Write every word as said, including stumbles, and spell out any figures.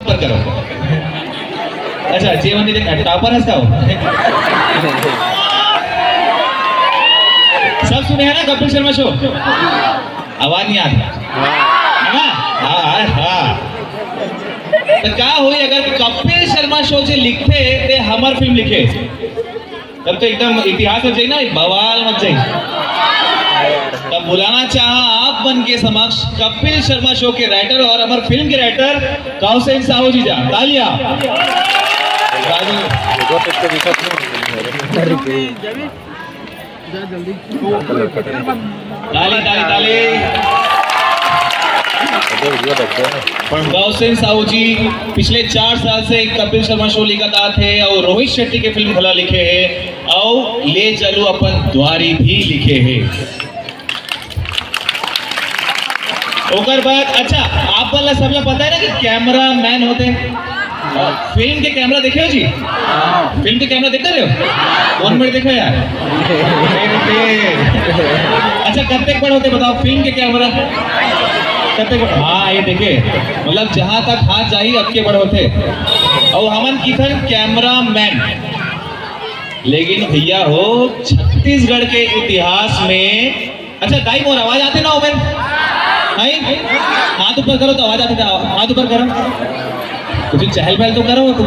पर करो। अच्छा, जे मन नहीं देखा, टॉपर है इसका वो। सब सुने हैं ना कपिल शर्मा शो? आवाज नहीं आता है ना? हाँ, हाँ, हाँ। तो का होई अगर कपिल शर्मा शो जे लिखते ते हमर फिल्म लिखे? तब तो एकदम इतिहास हो जाए ना, बवाल मच जाए। तब बुलाना चाहा आप मन के समक्ष कपिल शर्मा शो के राइटर और हमर फिल्म के राइटर कौशल साहू जी जा। तालियां। ताली, ताली, ताली। गौसेन साहू जी पिछले चार साल से कपिल शर्मा शो लिखत आत हे और रोहित शेट्टी के फिल्म घला लिखे हे और ले चलू अपन द्वारी भी लिखे हे। ओकर बाद, अच्छा, आप वाला सबला पता है ना कि कैमरा मैन होते हैं? फिल्म के कैमरा देखे हो जी? फिल्म के कैमरा देखते रहे हो? वन मिनट देखो यार। अच्छा, कत्ते बड़ होते बताओ, फिल्म के कैमरा कत्ते बड़? हाँ, ये देखे, मतलब, जहां तक हाथ जाही, अतके बड़ होते। और हमन किथन कैमरा मैन, लेकिन भैया हो, छत्तीसगढ़ के इतिहास में, अच्छा दाई, मोर आवाज आते ना ओमेन? नहीं, हाथ ऊपर करो तो आवाज आते ना, हाथ ऊपर करो। कुछ चहल पहल तो करो तुम।